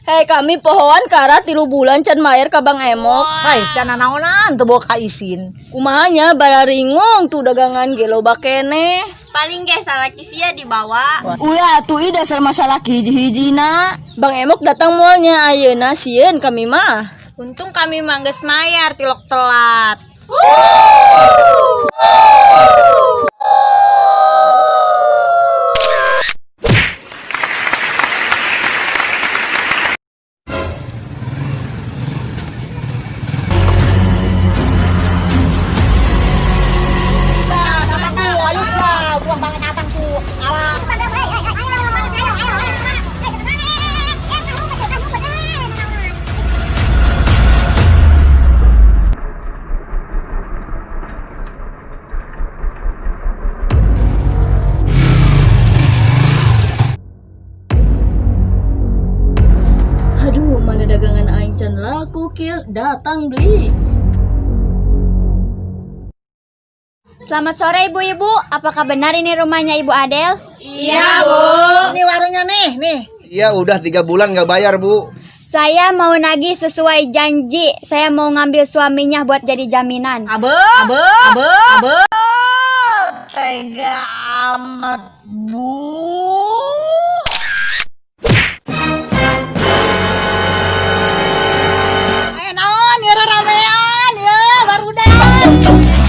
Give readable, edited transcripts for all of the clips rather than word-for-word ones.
Hei, kami pohoan kara 3 bulan can mayar ka Bang Emok. Hai, sana naonan teu boga kaisin. Kumaha nya, bararingung tuh dagangan ge loba keneh. Paling ge salaki sia dibawa. Ulah atuh, ih, dasar masalah hiji-hijina. Bang Emok datang moal nya ayeuna? Sieun kami mah. Untung kami mah geus mayar tilok telat. Datang bu, ayo lah, buang banget datang bu. Alah. Aduh, mana dagangan aing can laku kieu, datang deui. Selamat sore, ibu-ibu, apakah benar ini rumahnya Ibu Adel? Iya, Bu. Ini warungnya nih, nih. Iya, udah 3 bulan nggak bayar, Bu. Saya mau nagih sesuai janji. Saya mau ngambil suaminya buat jadi jaminan. Abe, abe, abe, abe. Tega amat, Bu. Ayo naon ya, ramean ya barudak.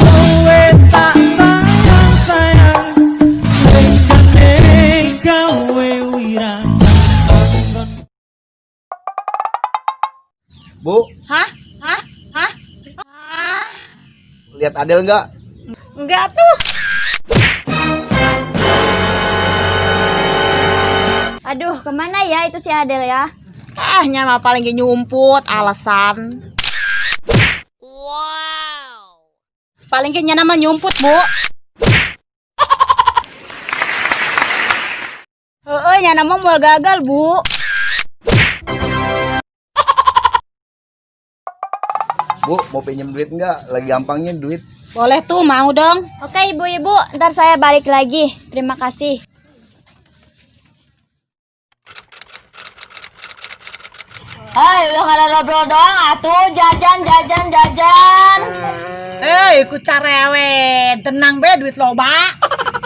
Kowe tak sayang sayang, Lengkane gawe wirang. Bu, Hah? Hah? Hah? lihat Adel nggak? Enggak tuh. Aduh, kemana ya itu si Adel ya? Eh, nya mah paling ge nyumput alasan. Wow. Paling ge nya mah nyumput, Bu. Heeh, nya mah moal gagal, Bu. Bu, mau pinjam duit nggak? Lagi gampangnya duit. Boleh tuh, mau dong. Oke ibu-ibu, ntar saya balik lagi. Terima kasih. Hai, udah nggak ngobrol doang atuh, jajan jajan jajan. Eh, ikut carewet. Tenang be, duit loba.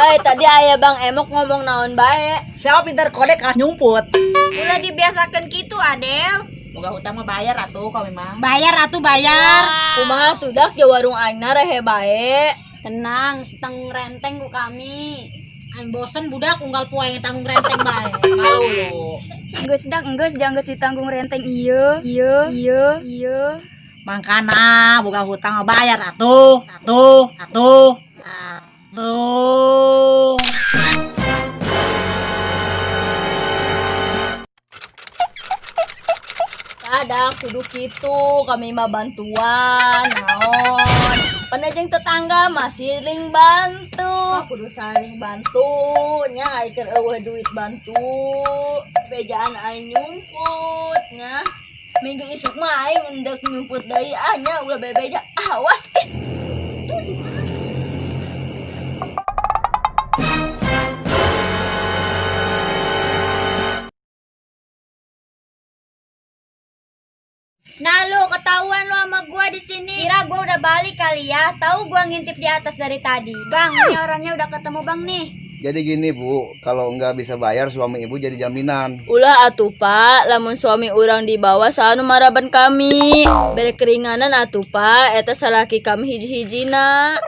Eh, tadi ayah Bang Emok ngomong naon bae? Siapa pintar kodek kalah nyumput. Ulah dibiasakan gitu, Adel. Boga hutang mah bayar atuh kami mah. Bayar atuh, bayar. Kumaha tuh dak ya, warung aing rehe bae. Tenang, seteng renteng ku kami. Aing bosen budak unggal poe tanggung renteng bae. Malu lu. Geus dak, geus jangan geus ditanggung renteng ieu, ieu, ieu, ieu. Mangkana boga hutang mah bayar atuh, atuh, atuh, atuh. Ada kudu kitu kami mah bantuan naon. Panajeng tetangga masih saling bantu. Kudu saling bantu nya ai keur eueuh duit bantu. Bejaan aing nyumput nya. Minggu isuk mah aing endek nyumput deui ah nya ulah bebeja. Awas ih. Nah lu ketahuan lu sama gua di sini. Kira gua udah balik kali ya. Tahu gua ngintip di atas dari tadi. Bang, ini orangnya udah ketemu bang nih. Jadi gini Bu, kalau nggak bisa bayar suami ibu jadi jaminan. Ulah atuh Pak, lamun suami urang dibawa saha nu maraban kami. Bere keringanan atuh Pak, eta salaki kami hiji-hijina.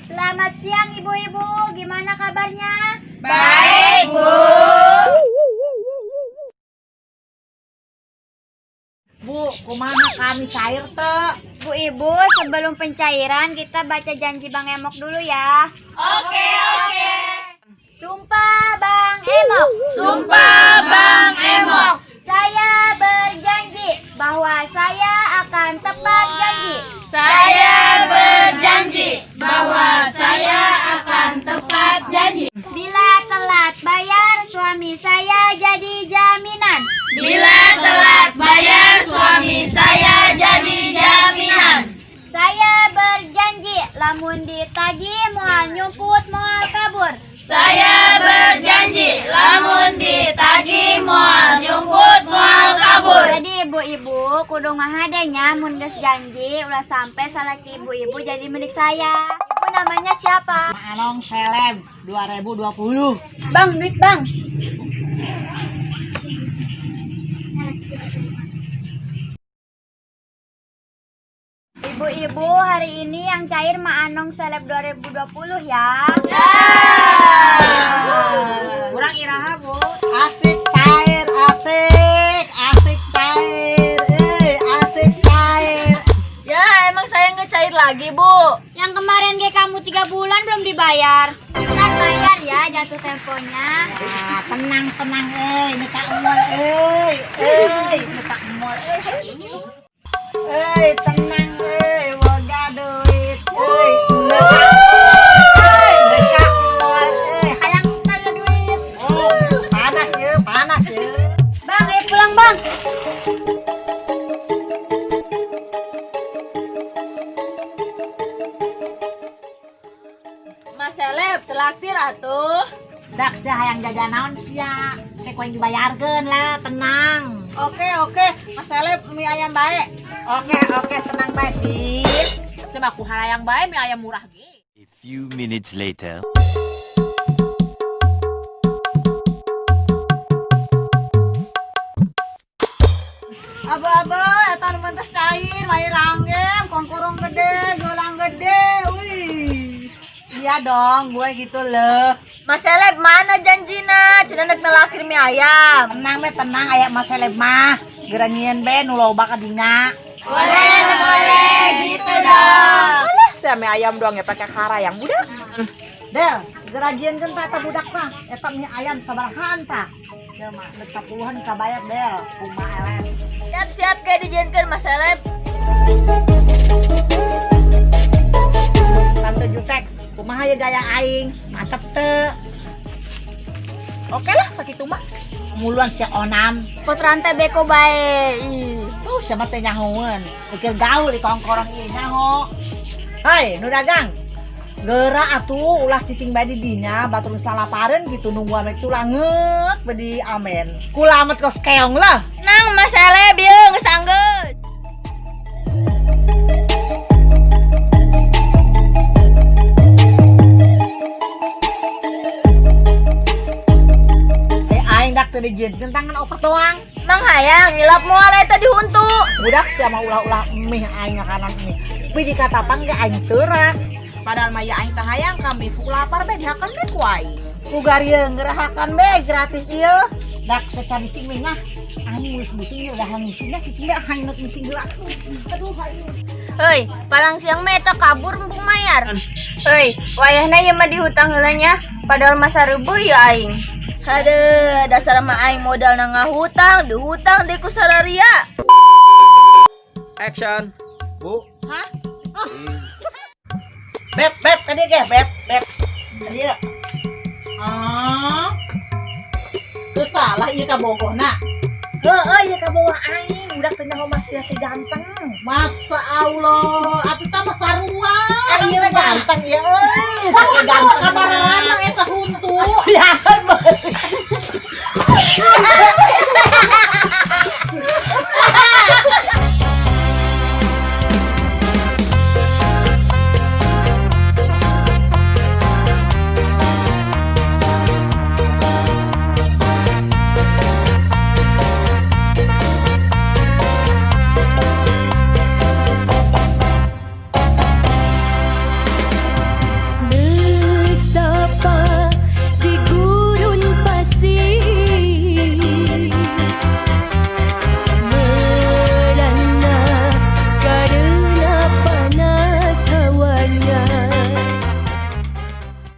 Selamat siang ibu-ibu, gimana kabarnya? Baik, Bu. Bu, kumaha kami cair teu? Bu Ibu, sebelum pencairan kita baca janji Bang Emok dulu ya. Oke, oke. Sumpah Bang Emok. Sumpah Bang Emok. Saya berjanji bahwa saya akan tepat janji. Saya berjanji bahwa saya akan tepat janji. Bila telat bayar, suami saya jadi jaminan. Bila telat bayar suami saya jadi jaminan. Saya berjanji lamun ditagih moal nyumput moal kabur. Saya berjanji lamun ditagih moal nyumput moal kabur. Jadi ibu-ibu kudu ngahadenya mun geus janji ulah sampai salaki ibu-ibu jadi milik saya. Ibu namanya siapa? Manong Seleb 2020. Bang, duit bang. Ibu-ibu, hari ini yang cair Ma Anong Seleb 2020 ya. Kurang iraha, Bu. Asik cair, asik, asik cair, asik cair. Ya emang saya nggak cair lagi Bu. Yang kemarin kayak kamu 3 bulan belum dibayar. Kan bayar ya jatuh temponya. Ah, tenang, tenang, ini tak mol, ini tak mol, tenang, boga duit, neka mol, hayang kaya duit. Oh, panas ya, panas ya. Bang, ayo pulang bang. Mas Seleb telaktir atuh. Dak sia hayang jajan naon sia, kayak yang dibayarkeun lah, tenang. Oke, oke, Mas Seleb mie ayam bae. Oke, oke, tenang bae sih. Sebab ku hayang bae mie ayam murah ge. A few minutes later. Aba-aba, eta nu mentas cair, mai ranggem, kongkorong gede, golang gede, wih. Iya dong, gue gitu loh. Mas Seleb mana janjina? Cenah nek nelakir mie ayam. Tenang be, tenang, aya Mas Seleb mah. Geura nyieun be nu loba ka dina. Boleh, boleh gitu dong. Alah, saya mie ayam doang ya pakai kara yang budak. Del, geura jieunkeun tah eta budak mah. Eta mie ayam sabarahaan tah. Del mah dek 10-an kabayar Del, kumaha eleh. Siap siap kayak dijieunkeun Mas Seleb. Tante Jutek, kumaha ya gaya aing? Mantep teu. Oke lah, sakitu mah. Muluan si Onam. Pos rantai beko bae. Ih. Tuh siapa teh nyahoeun. Pikir gaul di kongkorong ieu nyaho. Hai, nu dagang. Geura atuh ulah cicing bae di dinya, batur geus lalapareun gitu nungguan we culangeut we di amen. Kulamet kos keong lah. Nang Mas Seleb ieu geus anggeus. Aing dak teu dijieunkeun tangan opat doang. Mang hayang nyilap moal eta dihuntu. Budak sia mah ulah-ulah mie aing ngakanan mie. Tapi jika tapang ge aing teurak. Padahal mah ya aing teh hayang kami fu lapar be dihakan we ku aing. Pugar ieu ngerahakan be gratis ieu. Dak secara cicing we nya. Aing geus butuh ieu dah ngisingna cicing be aing nu ngising heula. Aduh aing. Hei, palang siang mah eta kabur embung mayar. Hei, wayahna ieu mah dihutang heula nya. Padahal masa reubeut ya aing. Aduh, dasar mah aing modal na ngahutang, dihutang deui ku sararia. Action. Bu. Hah? Beb, beb, ka dieu ge, beb, beb. Ka dieu. Ah. Teu salah ieu kabogohna. Heeh, ieu kabogoh aing, budak teh nyaho mas si ganteng. Masa Allah, atuh tah mah sarua. Aing teh ganteng ya euy, saking ganteng. Kabaran eta huntu. Ya kan.